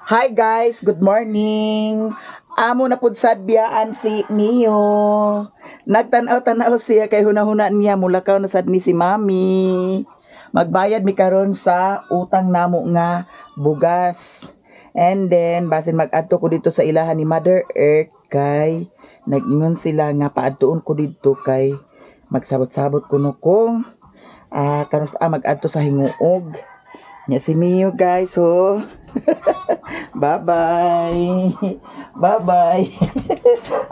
Hi guys, good morning. Amo na pud sad biyaan si Mio. Nagtan-aw-tan-aw siya kay hunahuna niya mulakaw na sad ni si Mami. Magbayad mi karon sa utang namo nga bugas. And then basin mag-adto ko dito sa ilahan ni Mother Earth kay nag-ingon sila nga paadtuon ko didto kay magsabot-sabot kuno kung karon mag-adto sa Hinguog. Nya si Mio guys, oh. Bye-bye. Bye-bye.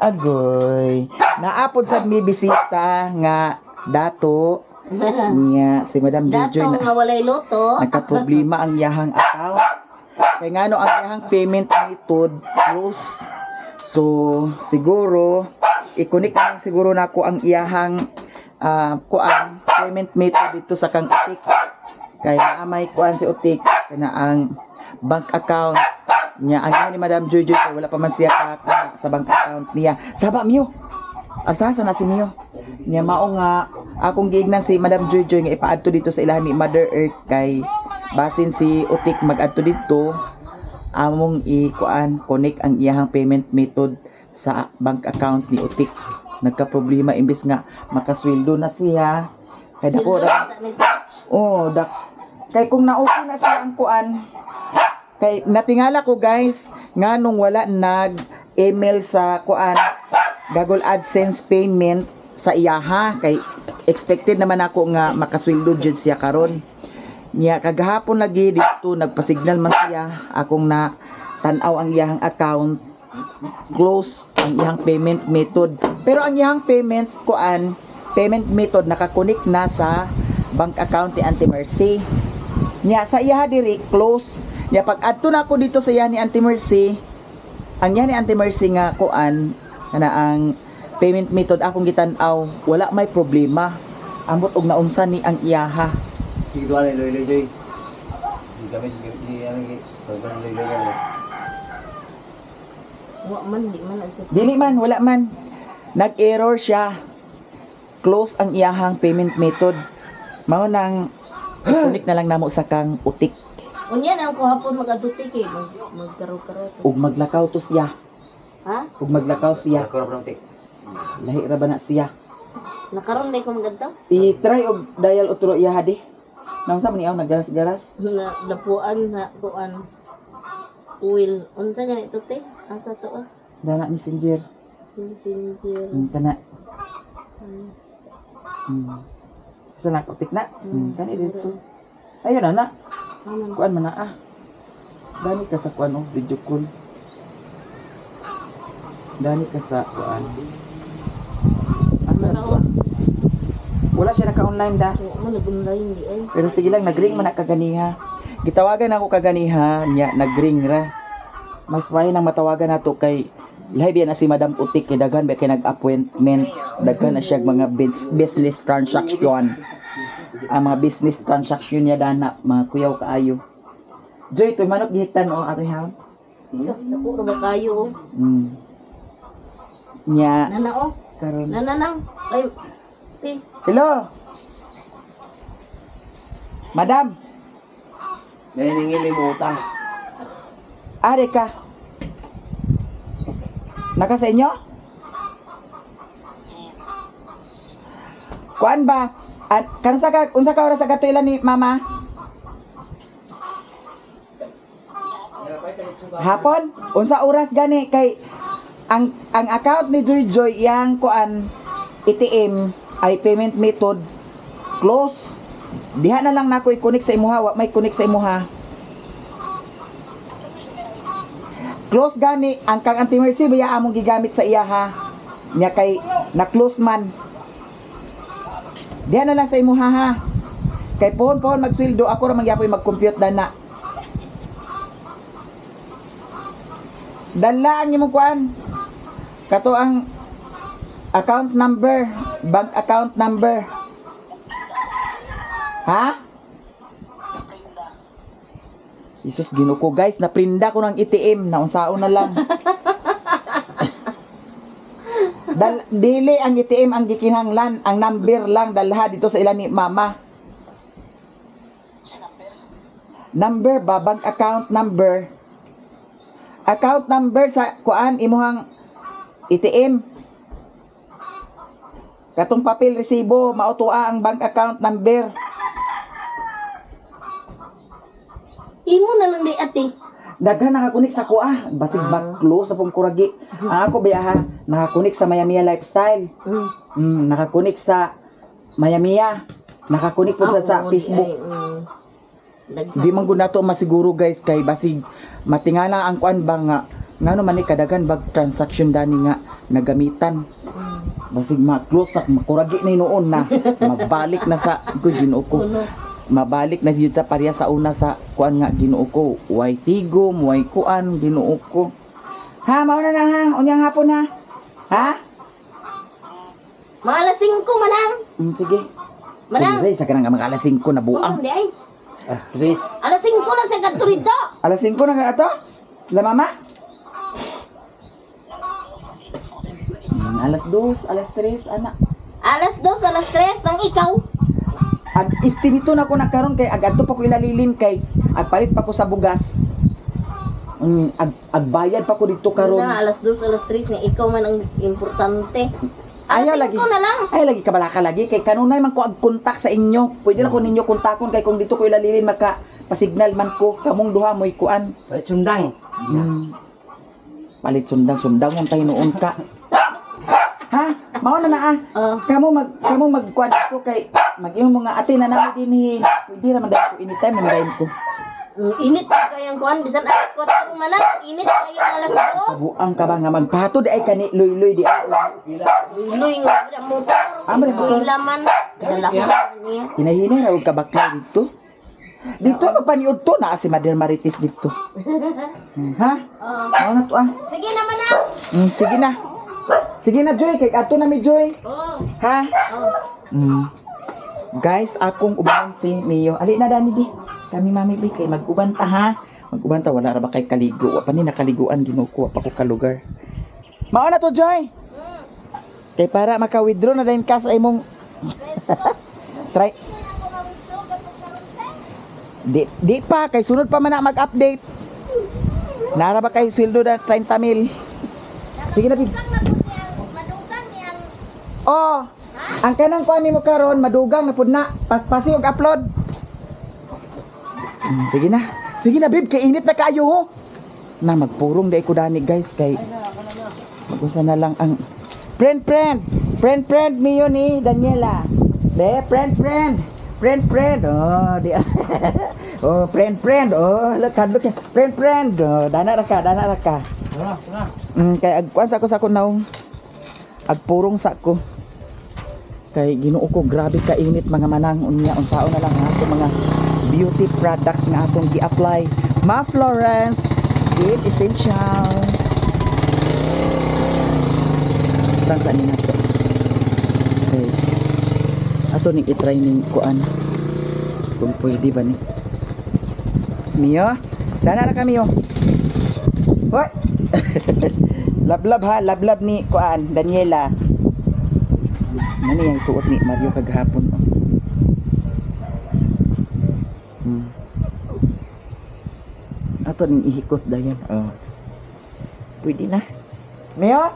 Agoy. Naapod sad mi bisita nga dato niya si Madam Dato Jojoy na nga walay luto. nagka-problema ang iyahang account. Kay ngano ang iyahang payment method close. So siguro i-connect na lang siguro nako ang iyahang kuan payment method dito sa kang Utik. Kay naa may kuan si Utik kana ang bank account niya. Ang iya ni Madam Jojoy kay wala pa man siya kakuha sa bank account niya. Saba Mio. Asa na si Mio? Niya mao nga akong giignan si Madam Jojoy nga ipaadto dito sa ilahan ni Mother Earth kay basin si Utik magadto dito among i-kuan connect ang iyahang payment method sa bank account ni Utik. Nagka-problema imbes nga makasweldo na siya. Kay dako ra. Oh, dak kay kung na-okay na siya ang kuan kay natingala ko guys nga nung wala nag email sa kuan Google AdSense payment sa iyaha kay expected naman ako nga makasweldo jud siya karon. Niya kagahapon lagi dito nagpasignal man siya, akong na tan-aw ang iyahang account, close ang iyang payment method, pero ang iyang payment kuan payment method nakakonect na sa bank account ni Auntie Mercy. Nya sa iyaha diri close. Nya pag adto na ako dito sa iya ni Auntie Mercy, ang iya ni Auntie Mercy nga kuan kana ang payment method akong gitan-aw wala may problema. Ambot og naunsa ni ang iyaha. Sige, doon, loy, loy, loy. Di kami, di di ano, di loy, loy, loy. Wa man, di man na siya. Dili man, wala man. Nag-error siya. Close ang iyahang payment method. Mao nang connect na lang namo sa kang Utik. Unya na ako hapon mag-aduti kay magkaro-karo. Ug maglakaw to siya. Ha? Ug maglakaw siya. Ako ra tik. Lahi ra ba na siya? Nakaron day ko magadto. I-try og dial otro iya di. Naunsa man iyaw naggaras-garas? Na lapuan na kuan. Oil. Unsa ganito te? Asa to ah? Dana Messenger. Messenger. Kana. Sa na Utik na. Kani dito. Ayun na na. Ano? Kuan man na ah. Dani ka sa kuan oh, video call. Dani ka sa kuan. Asa na Mara, to, ah? Wala siya naka-online da. Wa man nag-online di ay. Pero sige lang, nag-ring man na kaganiha. Gitawagan ako kaganiha, niya, nag-ring ra. Mas may nang matawagan nato kay lahi biya na si Madam Utik kay daghan ba kay nag-appointment, daghan na siya mga business transaction. Ang mga business transaction niya dana, mga kuyaw kaayo. Joy, to'y manok gihiktan o ato ha. Dako ra ba kayo oh. Nya Nana oh. karon. Nana nang. Ay te. Hello. Madam, Naniningil mo utang. Are ka. Naka sa inyo? Kuan ba? At kansa ka unsa ka oras sa katuilan ni mama? Hapon? Unsa oras gani kay ang account ni Joy Joy iyang kuan ATM ay payment method close. Diha na lang nako i-connect sa imuha, wa may connect sa imuha. Close gani ang kang Auntie Mercy baya among gigamit sa iya ha. Nya kay na close man. Diha na lang sa imuha ha. Kay pohon-pohon magsweldo ako ra man gyapon mag-compute dana. Dala ang imong kuan. Kato ang account number, bank account number. Ha? Jesus, Ginoo ko guys, naprinda ko ng ATM, naunsaon na lang. Dili ang ATM ang gikinahanglan, ang number lang dalha dito sa ilan ni mama. Number ba, bank account number. Account number sa kuan imuhang ATM. Katong papel resibo mao to ang bank account number. Imo na lang di ate. Daghan nakakunik sa kuha. Basig ba-close sa pong kuragi. Ang ako ba ha, nakakunik sa Mayamia Lifestyle. Nakakunik sa Mayamia. Nakakunik po sa Oo, di Facebook. ay. Daghan. Di man gud nato masiguro guys kay basig matingala ang kuan ba nga ngano man ni kadaghan bag transaction dani nga nagamitan. Basig ma-close na makuragi na noon na mabalik na sa ko Ginoo ko. Kuno. Mabalik na jud sa pareha sa una sa kuan nga Ginoo ko. Way tigom, way kuan Ginoo ko. Ha, mao na na ha. Unyang hapon ha. Ha? Mga alas 5 manang. Sige. Manang. Uy, sa kanang mga alas 5 na buang. Buang di ay. Alas 3. Alas 5 na sa kadto rito. Alas 5 na nga ato? Sila mama? Alas 2, alas 3, ana. Alas 2, alas 3 nang ikaw. Ag estimito na ko na karon kay ag adto pa ko ilalilin kay agpalit pa ko sa bugas. Ag agbayad pa ko dito karon. Na alas 2, alas 3 nga ikaw man ang importante. Alas Ayaw lagi. 5 na lang. Ay lagi kabalaka lagi kay kanunay man ko ag kontak sa inyo. Pwede na ko ninyo kontakon kay kung dito ko ilalilin maka pasignal man ko kamong duha mo'y kuan. Palit sundang. Palit sundang sundang tayo noon ka. Ha? Mao na na ah. Ah. Kamo magkuan ko kay mag-imo mga ate na nami dinhi. Pwede ra man dahil ko anytime man dahil ko. Init pa kayang kuan bisan alas 4 manang, init kayo alas 2. Buang ka ba nga magpato di ay kani luy-luy di ay. Luloy nga wala motor. Ah, wala motor. Eskwela man. Dala ko niya. Hinahinay ra og kabakla dito. Dito magpaniud to na si Mother Marites dito. Ha? Oo. Mao na to ah. Sige na manang. Sige na. Sige na Joy, kay adto na mi Joy. Oo. Ha? Oo. Guys, akong uban si Mio. Ali na dani di. Kami mami bi kay mag-uban ta ha. Mag-uban ta wala ra ba kay kaligo. Wa pa ni nakaliguan Ginoo ko, wa pa ko kalugar. Mao na to Joy. Kay para maka-withdraw na dayon ka sa imong try. Di pa kay sunod pa man na mag-update. Nara ba kay sweldo na 30 mil? Sige na, bib. Madugang niyang Oh, ang kanang kuan nimo karon madugang na pud na. Paspasi og upload. Sige na. Sige na, babe, kay init na kaayo ho. Na magpurong dai ko dani guys kay magusa na lang ang friend friend. Friend friend miyo ni Daniela. Be, friend friend. Friend friend. Oh, di. Oh, friend friend. Oh, look look. Friend friend. Oh, dana ra ka, dana ra ka. Tara, tara. Kay agkuan sa ko sa ko naong. Agpurong sa ko. Kay Ginoo ko grabe kainit mga manang unya unsaon na lang ang atong mga beauty products nga atong gi-apply. Ma Florence Skin Essential. Tang sa ni nato. Okay. Ato ning i-try ning kuan. Kung pwede ba ni. Mio, dana ra ka Mio. Hoy. Lablab ha, lablab ni kuan Daniela. Ano yung suot ni Mario kagahapon? Oh. Ato ning ihikot dayon. Oh. Pwede na. Mio?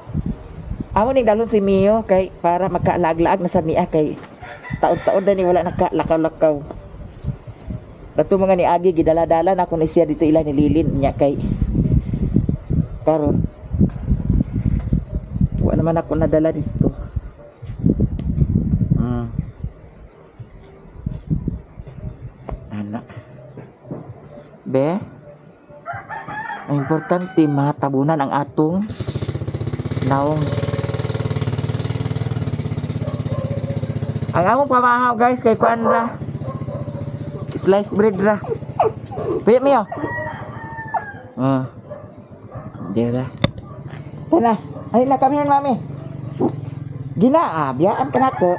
Amo ning dalon si Mio kay para makalaag-laag na sa niya kay taon-taon na ni wala nakalakaw-lakaw. Dato mga ni Agi gidala-dala na ako ni siya dito ila nililin niya kay karon wala naman ako nadala dito. Ana. Be, ang importante matabunan ang atong naong. Ang among pamahaw guys kay kuan ra. Slice bread ra. Piyo miyo. Oh. Di ra. Tana, ay na kami mami. Gina, biyaan ka na ko.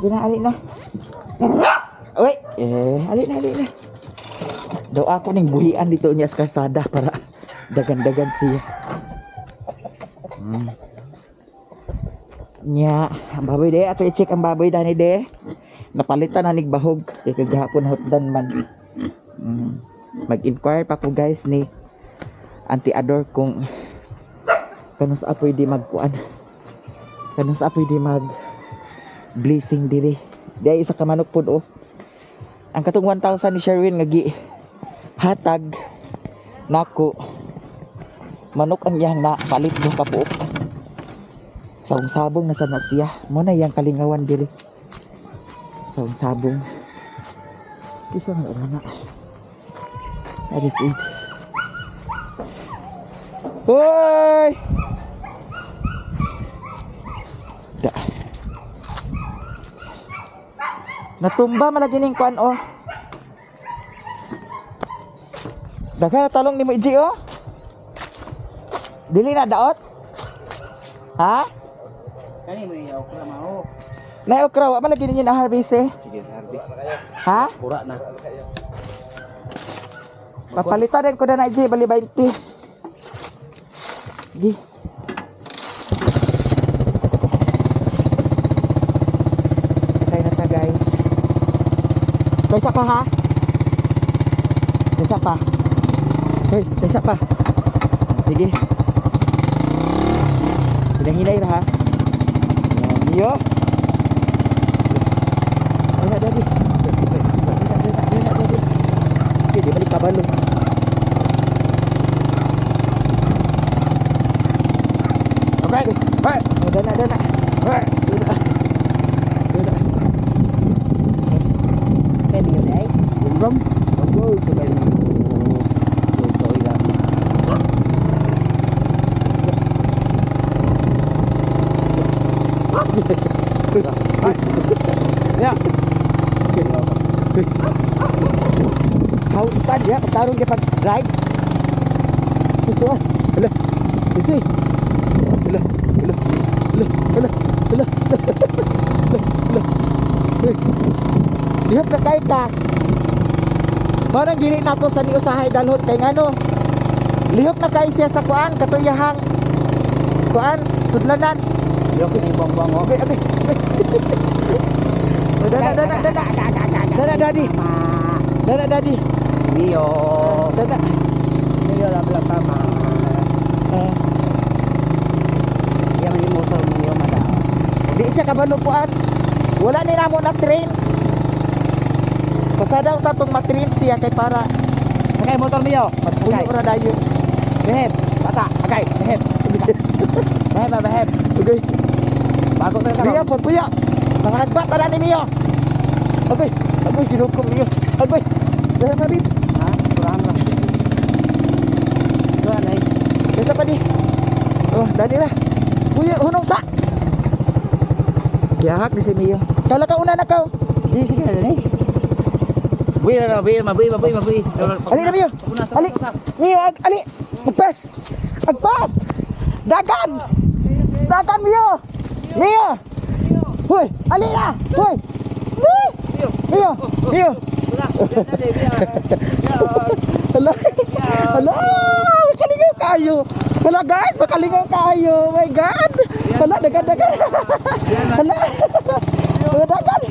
Gina, ali na. Uy, ali na, ali na. Daw ako ning buhian dito niya sa kalsada para dagan-dagan siya. Nya, ang baboy de, ato i-check ang baboy dani de. Napalitan na nig bahog kay kagahapon hotdan man. Mag-inquire pa ko guys ni Auntie Ador kung kanus sa pwede magkuan. Kanus sa pwede mag blessing diri. Di ay isa ka manok pod oh. Ang katong 1,000 ni Sherwin nga gi hatag nako, manok ang iyang na palit do ka buok. Sabong-sabong na sana siya. Mo na iyang kalingawan diri. Sabong-sabong. Kisa nga na. That is it. Hoy! Da. Natumba malagi ning kuan oh. Daghan na talong ni mo iji oh. Dili na daot? Ha? Kani mo yung okra mao. Nay okra wa man lagi ninyo na harvest eh. Sige sa harvest. Ha? Pura na. Papalitan din ko na na iji bali 20. Di. Sakay na ta, guys. Kaysa pa ha? Kaysa pa. Hoy, kaysa pa. Sige. Hinahinay ra ha. Yan, yo. Ay na, daddy. Ay na, ay na, daddy. Okay, di balik kabalo. Okay. Hey. Oh, dana, dana. Hey. Dana. Dana. Pwede yun ay. Gumgum. Go to my. Go to ila. Ya. How pa diya pagtarong kay pag drive. Ito ah. Hala. Ito. Eh. Hala. Hala. Hala. Hala. Hala. Hala. Hala. Uy. Lihok na kay ka. Parang dili na ako sa niusahay dalhon kay ngano. Lihok na kay siya sa kuan katuyahang kuan sudlanan. Yo kini bongbong oh. Okay. Dana, dana, dana. Dana, daddy. Dana, daddy. Mio. Dana. Mio la plata ma. Eh, Iya man yung motor mio mada. di siya kabalo kuan. Wala ni namo na train. Pasada ta tong matrain siya kay para Sakay motor mio. magpuyo ra dayon. Beheb. Bata, akay, beheb. Beheb, beheb. Okay. Bago tayo karon. Mio, pagpuyo. Mga hagbat na ni Mio. Okay. Agoy, ginukom Mio. Agoy. Dara pa, babe. Ha? Kurahan lang. Kurahan ay. Dara pa di. Oh, dali na. Puyo, hunong sa. Gihak ni si Mio. Kala ka una na ka. Di sige na dali. Buhi na, buhi, mabuhi, mabuhi, mabuhi. Ali na Mio. Ali. Mio, ali. Magpas. Agpas. Dagan. Dagan Mio. Mio. Hoy, ali na. Hoy. Mio. Mio. Mio. Hala. Hala. Makalingaw kayo. Hala guys, makalingaw kayo. Oh my God. Hala, dagan, dagan. Hala. Hala, dagan.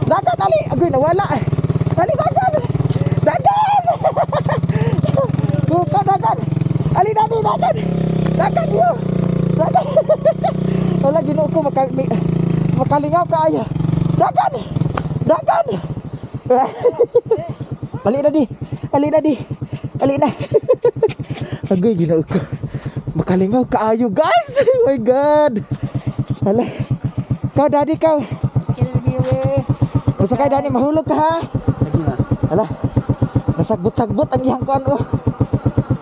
Dagan, ali. Agoy, nawala. Ali, dagan. Dagan. Kuka, dagan. Ali, dali, dagan. Dagan, yo. Dagan. Hala, ginoo ko, makalingaw kayo. Dagan. Dagan. Ali na di. Ali na di. Ali na. Agoy, ginoo ko. Makalingaw kaayo, guys. Oh my God. Hala. Ikaw, daddy, ikaw. Basta kay daddy, mahulog ka ha. Lagi na. Hala. Nasagbot-sagbot ang iyang kuan oh.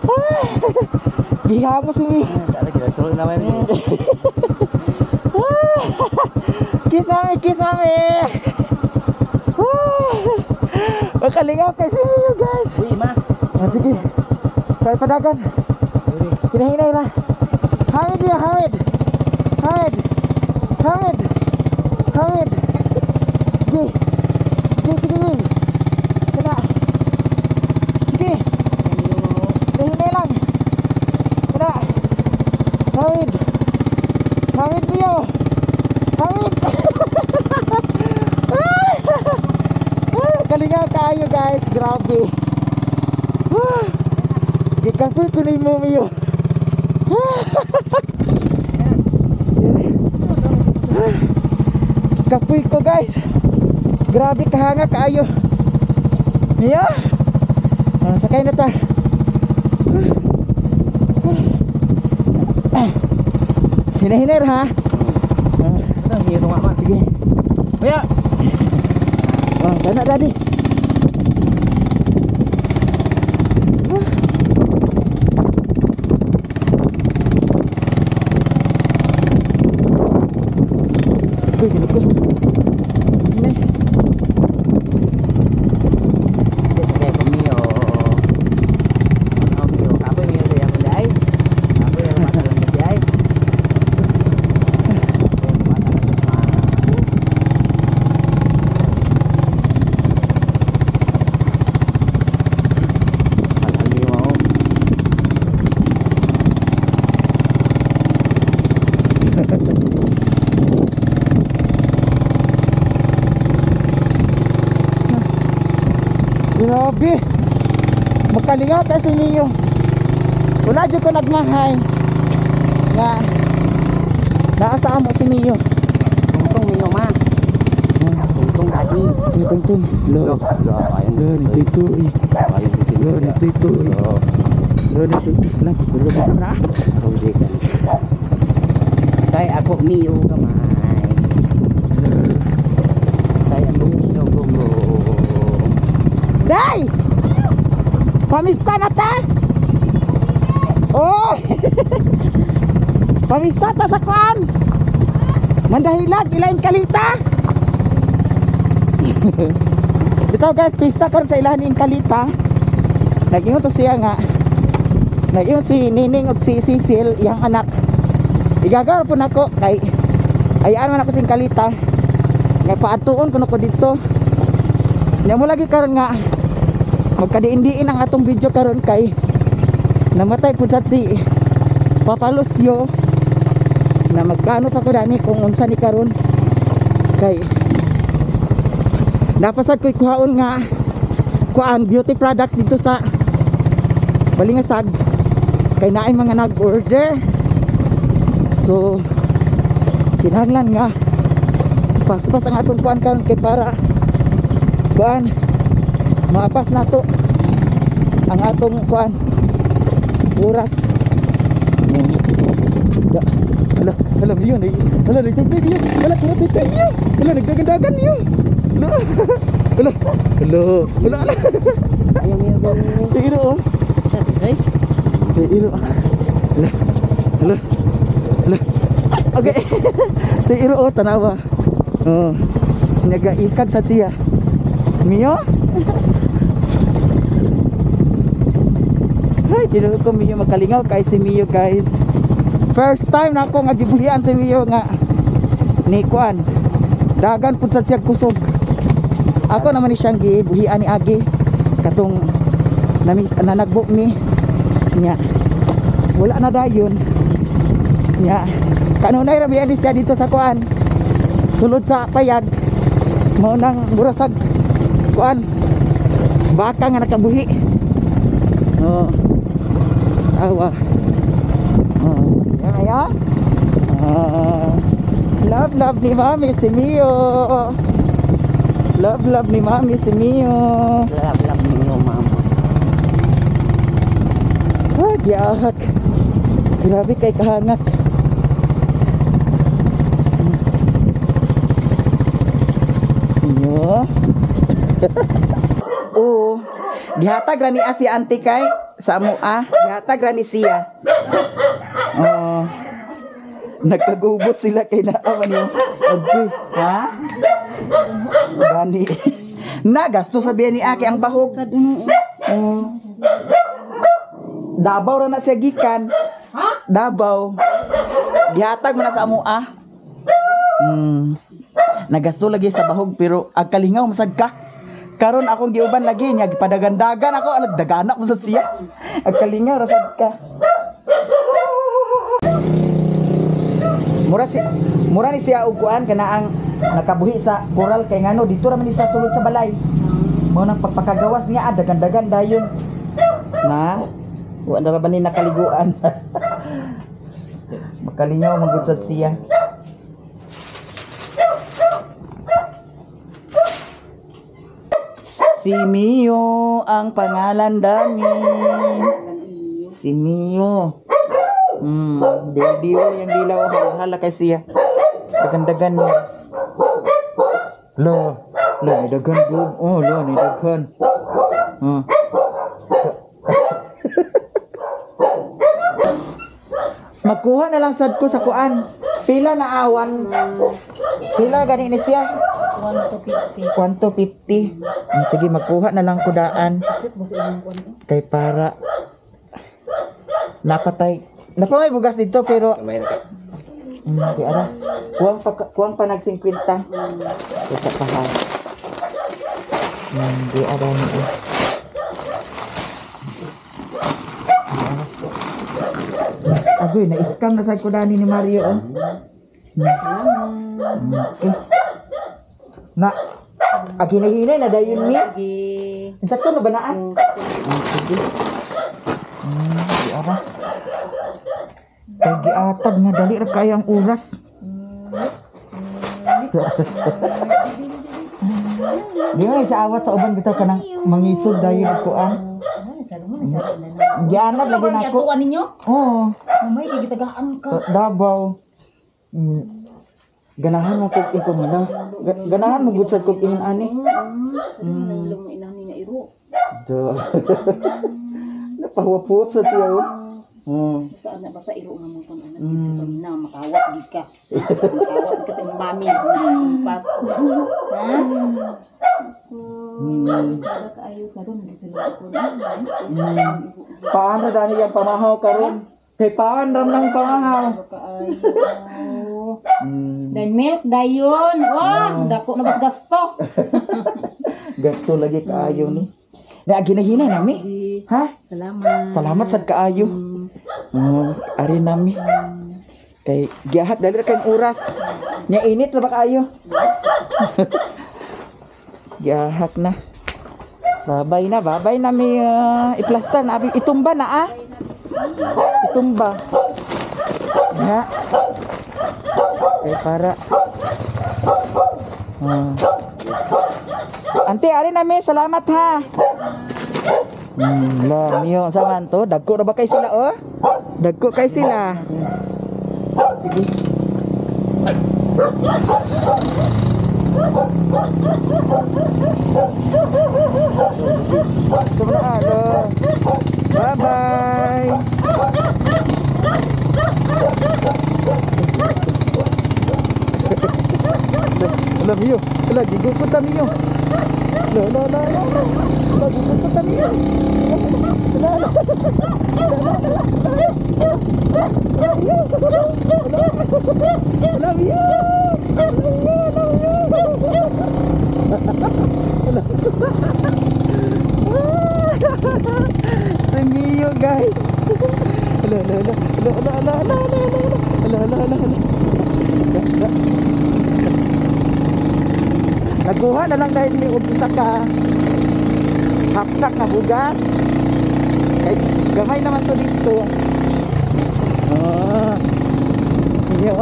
Ah. Gihangos ini. Lagi na, tuloy naman. Ah. Kiss mami, kiss mami. Ah. Makalingaw kay si Mio, guys. Uy, ma. Ah, sige. Kaya padagan. Hinahinay na. Hamid ya, Hamid. Hamid. Hamid. Hamid. Sige. Sige, sige, sige. Kana. Sige. Hinahinay lang. Kana. Hamid. Hamid Mio. Hamid. Ah, kalingaw kayo guys. Grabe. Ah. Gikapoy ko na mo, Mio. Kapoy ko, guys. Grabe kahanga kaayo. Mio. Sakay na ta. Hinahiner ha. Sige. Kuya. Oh, dana daddy. Uy, gini ko. Hinay. Sakay ko Mio. Ano Mio? Kapoy Mio sa yakon ay. Kapoy ang mata lang kasi ay. Grabe. Makalingaw ka si Mio. Wala dyan ko nagmahay. Nga naa sa amo si Mio. Tungtong Mio ma. Tungtong daddy. Ay, tungtong. Lo. Lo, ayun. Lo, nito ito eh. Ayun dito. Lo, nito ito eh. Lo, nito ito. Lang, kulo ba sa na? Kay ako Mio gamay. Kay ako Mio gumo. Day! Pamista na ta! Oh! Pamista ta sa kuan! Mandahilag, ilaing kalita! Bitaw guys, pista karon sa ilahan ning kalita. Nag-ingon to siya nga. Nag-ingon si Nining ug si Cecil, iyang anak. Igagaro po nako kay ayaan man ako sing kalita. Nga paadtuon kuno ko didto. Nya mo lagi karon nga magkadiin-diin ang atong video karon kay namatay pud sad si Papa Lucio na magplano pa ko dani kung unsa ni karon kay napasad ko'y kuhaon nga kuan beauty products dito sa Balingasag kay naay mga nag-order, so kinahanglan nga paspas ang atong kuan karon kay para kuan maapas nato ang atong kuan oras. Hala, hala Mio, hala nagtagtag niyo. Hala tumatagtag niyo. Hala nagdagandagan niyo. Hala, hala, hala, hala, hala. Ayaw Mio gumo. Tigil oh. Ay, Tigil. Hala, hala, hala. Okay. Tigil oh, tanawa. Oh. Nagaikag sa siya. Mio? Ay, ginoo ko Mio, makalingaw kay si Mio guys. First time na ako nga gibuhian si Mio nga ni kuan. Dagan pud sad siya kusog. Ako naman ni siyang gibuhian ni Agi katong namis nanagbo mi nya. Wala na dayon. Nya. Kanunay ra biya ni siya dito sa kuan. Sulod sa payag. Mao nang burasag kuan. Baka nga nakabuhi. Oh. Awa. Oh. Ayan. Ah. Love, love ni Mami si Mio. Love, love ni Mami si Mio. Love, love Mio mama. Ah, giahak. Grabe kay kahangak. Mio. Oo. Gihatag ra ni si auntie kay sa amoa. Gihatag ra ni siya. Oh. Nagkagubot sila kay naa man yo. Agay, ha? Gani. Na gasto sabihan ni Aki ang bahog. Davao ra na siya gikan. Davao. Gihatag man na sa amoa. Nagasto lagi sa bahog pero ang kalingaw masad ka. Karon akong giuban lagi niya gipadagandagan ako alag daganak mo sad siya. Ang kalingaw ra sad ka. Mura ni siya og kuan kana ang nakabuhi sa koral kay ngano dito ra man ni sa sulod sa balay. Mao nang pagpakagawas niya dagan-dagan dayon. Na. Wa na ra ba ni nakaliguan. Makalingaw magud sad siya. Si Mio ang pangalan dami. Si Mio. Diol yung dilaw, hala kay siya. Dagan-dagan niya. Lo, lo, ni daghan bug. Oh, lo, ni daghan. Magkuha na lang sad ko sa kuan. Pila na awan. Pila gani ni siya? 1 to 50. 1 to 50. Sige, magkuha na lang ko daan. Kay para napatay. Napa may bugas dito pero Kamay na ka. Di ara. Kuwang pa nag 50. Sa paha. Di ara ni. Eh. Agoy, na-scam na sa ko dani ni Mario. Oh. Eh. Na, aghinay-hinay na dayon mi. Sige. Insakto na ba na ah? Sige. Di ara. Kay giatag na dali ra kayo ang oras. Di man siya awat sa uban bitaw kanang mangisog dayon ko ah. Gianad lagi na ako. Atuan ninyo? Oo. Mamay, kay gitagaan ka. Sa Davao. Ganahan mo kog iko mo na. Ganahan mo gud sad kog ingon ani. Nang inang niya iro. Do. Napahuwap-huwap sa tiyo. Oh. Basta ana basta iro nga mo kon anak sa pamina makawat gid ka. Makawat gid ka sa imong mami na pas. Ha? Kaayo karon gisulod ko. Paano dani yang pamahaw karon? Kay paan ram nang pamahaw. Kaayo. Then milk dayon. Oh, dako na bas gasto. Gasto lagi kaayo ni. Na ginahinay nami. Ha? Salamat. Salamat sad kaayo. Ari nami. Kay giahak dali ra kayong oras. Nya init ra ba kaayo? Giahak na. Babay na, babay na mi iplaster na abi itumba na ah. Itumba. Nga. Kay para. Ante, ari na mi, salamat ha. La, mio sa man to, dagko ra ba kay sila oh? Dagko kay sila. Sige. Sobra alo. Bye-bye. Ala mio, ala gigukot ta mio. La la la la. Ala gigukot ta mio. Ala ala. Ala mio. Ala mio. Si Mio guys. Ala ala ala ala ala ala ala ala ala ala ala. Nagkuha na lang dahil may usa ka hapsak na bugas. Kay gamay naman to dito. Ah. Yo.